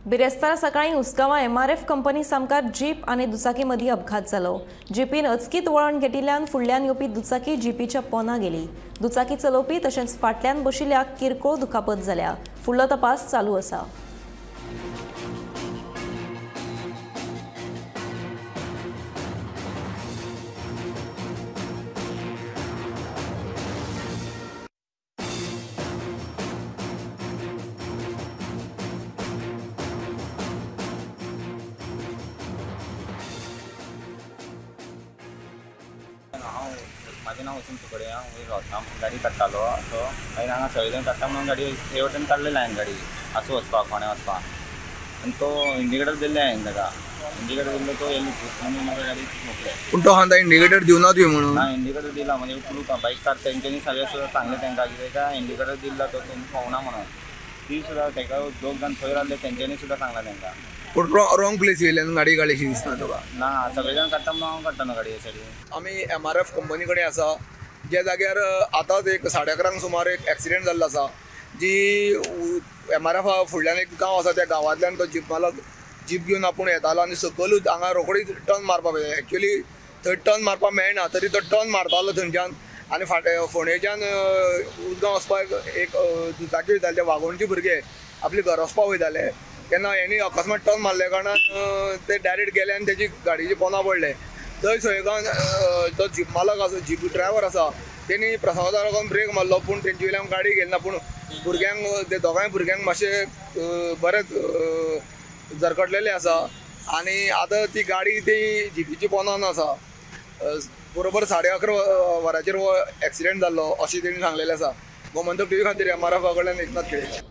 बिरेस्तारा सकाळी उसगांवां MRF company सामकार जीप आनी दुचाकी मदीं अपघात जालो. जिपीन अचकीत वळण घेतिल्ल्यान फुडल्यान येवपी दुचाकी जिपीच्या पोना गेली. दुचाकी चलोवपी तशेंच फाटल्यान बशिल्ल्याक किरकोळ दुखापत जाल्या. फुडलो तपास चालू आसा. म्हाजें नांव वचून तुकडे हांव वयर रावता, गाडी काडटालो. सो मागीर हांगा सगळे जाण काडटा म्हणून गाडी हे वटेन काडलेली हांवें गाडी आसूं वचपाक फोंड्या वचपाक. आनी तो इंडिकेटर दिल्ले हांवें ताका, इंडिकेटर दिल्लो तो येयलो आनी म्हाका गाडी मोकले. पूण तो सांगता इंडिकेटर दिवना तुवें म्हणून. ना, इंडिकेटर दिला म्हणजे प्रूफ बायक काड तेंच्यांनी सगळें सुद्दां सांगलें तांकां की ताका इंडिकेटर दिल्ला तो तुमी पावना म्हणून. ती सुद्दां ताका दोग जाण थंय रावले तेंच्यांनी सुद्दां सांगलां तांकां. पूण रॉंग प्लेस येयल्यान गाडी काडलीशी दिसना तुका? ना, सगळे जाण काडटा म्हणून हांव काडटा न्हू गाडी हे सायडीन. आमी एमआरएफ कंपनी कडेन आसा, ज्या जाग्यार आतांच एक 11:30 सुमार एक एक्सिडेंट जाल्लो आसा. जी एमआरएफ फुडल्यान एक गांव आसा, त्या गांवांतल्यान तो जीप मालक जीप घेवन आपूण येतालो आनी सकयलूच हांगा रोखडीच टर्न मारपाक जाय. एक्चुअली थंय टर्न मारपाक मेळना तरी तो टर्न मारतालो थंयच्यान आनी फाटे फोंडेच्यान उसगांव वचपाक एक दुचाकी वयताले, ते वागोणचे भुरगे आपले घर वचपाक वयताले. तेन्ना हेणी अकस्मात टर्न मारल्या कारणान ते डायरेक्ट गेले आनी तेजी गाडयेचे पोना पडले. थंय सोयगांव तो जीप मालक आसा, जीप ड्रायवर आसा, तेणी प्रसादार ब्रेक मारलो पूण तेंचे वयल्यान गाडी गेली ना. पूण भुरग्यांक, ते दोगांय भुरग्यांक मातशें बरेंच जरकटलेलें आसा आनी आतां ती गाडी ती जिपीची पोनान आसा. बरोबर 11:30 वरांचेर हो एक्सिडेंट जाल्लो अशें तेणी सांगलेलें आसा. गोमंतक टीव्ही खातीर एमआरएफा कडल्यान एकनाथ खेडेकर.